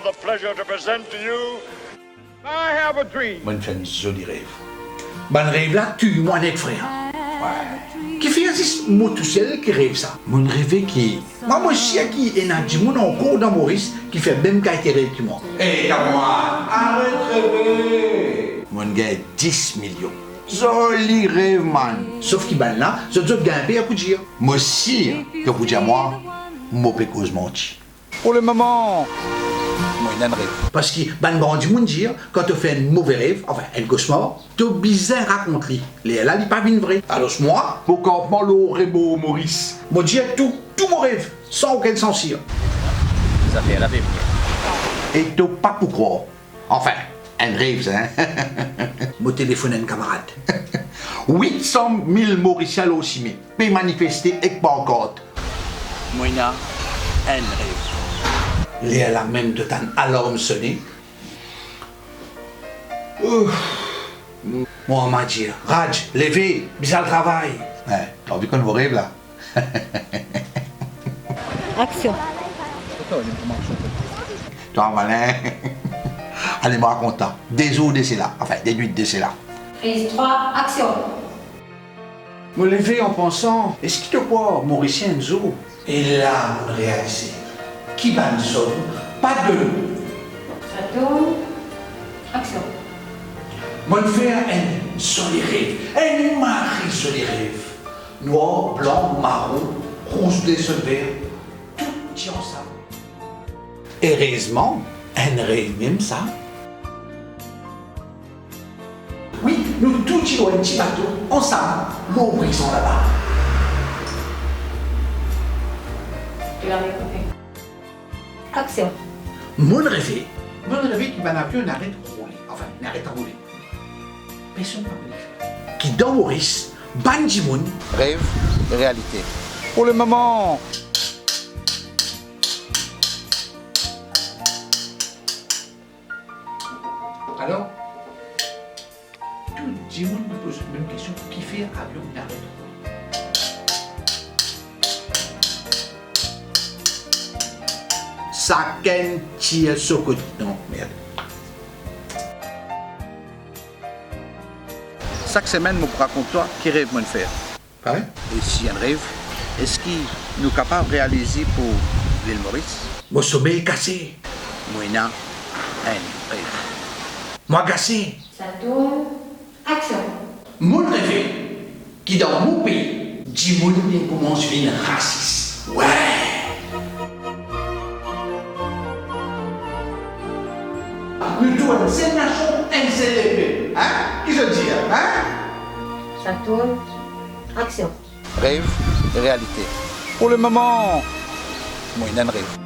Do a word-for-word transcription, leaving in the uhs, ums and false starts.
A pleasure to present to you. I have a dream. Mo'nn fer enn zoli rev. Bann rev la touy mwa net, frer. Wi. Kifer zis mo tousel ki rev sa? Mo'nn reve ki, mwa, mo sir ki ena dimoun ankor dan Moris ki fer mem kalite rev ki mwa. E kan mwa, aret reve. Mo'nn gagn dis milion. Zoli rev, man. Sof ki bannla, zot, zot gagn per pou dir. Mo sir ki pou dir mwa, mo pe koz manti. Pou lemoman, mo ena enn rev. Parski bann gran dimoun dir, kan to fer enn move rev, anfin, enn kosmar, to bizin rakont li. Lerla li pa vinn vre. Alor mwa, mo kanpman lor rebor Moris. Mo dir tou, tou mo rev, san okenn sansir. Zafer la pe vini. E to pa pou krwar. Anfin, enn rev sa, en? Mo telefonn enn kamarad. Wit san mil Morisien lor sime, pe manifeste ek pankart. Mo ena enn rev. Lerla mem to tann alarm sone. Ouf. Mo mama dir, Raj, leve, bizin al travay. Eh, to anvi konn mo rev la? Aksion. Twa malin. Ale, mo rakont twa. De zour de sela, anfin, de nwit de sela. Prise trois, action. Mo leve an pansan, eski to krwar Morisien enn zour? E la, mo realize ki bann zom pa donn. Ça tourne. Action. Mo'nn fer enn zoli rev, enn mari zoli rev. Nwar, blan, maron, rouz, ble, zone, ver, tou ti ansam. Erezman, enn rev mem sa. Wi, nou tou ti lor enn ti bato ansam lor Brizan laba. Action. Mo'nn reve, mo'nn reve ki bann avion inn aret roule, anfin, inn aret roule. Personn pa kone kifer. Ki dan Moris, bann dimoun. Rev, realite. Pou lemoman. Alor, tou dimoun pe poz mem kestion, kifer avion inn aret? Sakenn tir so kote. Non, merde. Sak semenn, mo pou rakont twa ki rev mo'nn fer. Pare? E si enn rev, eski nou kapav realiz li pou Lil Moris? Mo somey kase. Mo ena enn rev. Mo agase. Ça tourne. Action. Mo'nn reve ki dan mo pei, dimoun inn koumans vinn rasis. Wi. Nou tou enn sel nasion, enn sel lepep, hein? Ki zot dir, hein? Ça tourne. Action. Rev, realite. Pou lemoman, mo ena enn rev.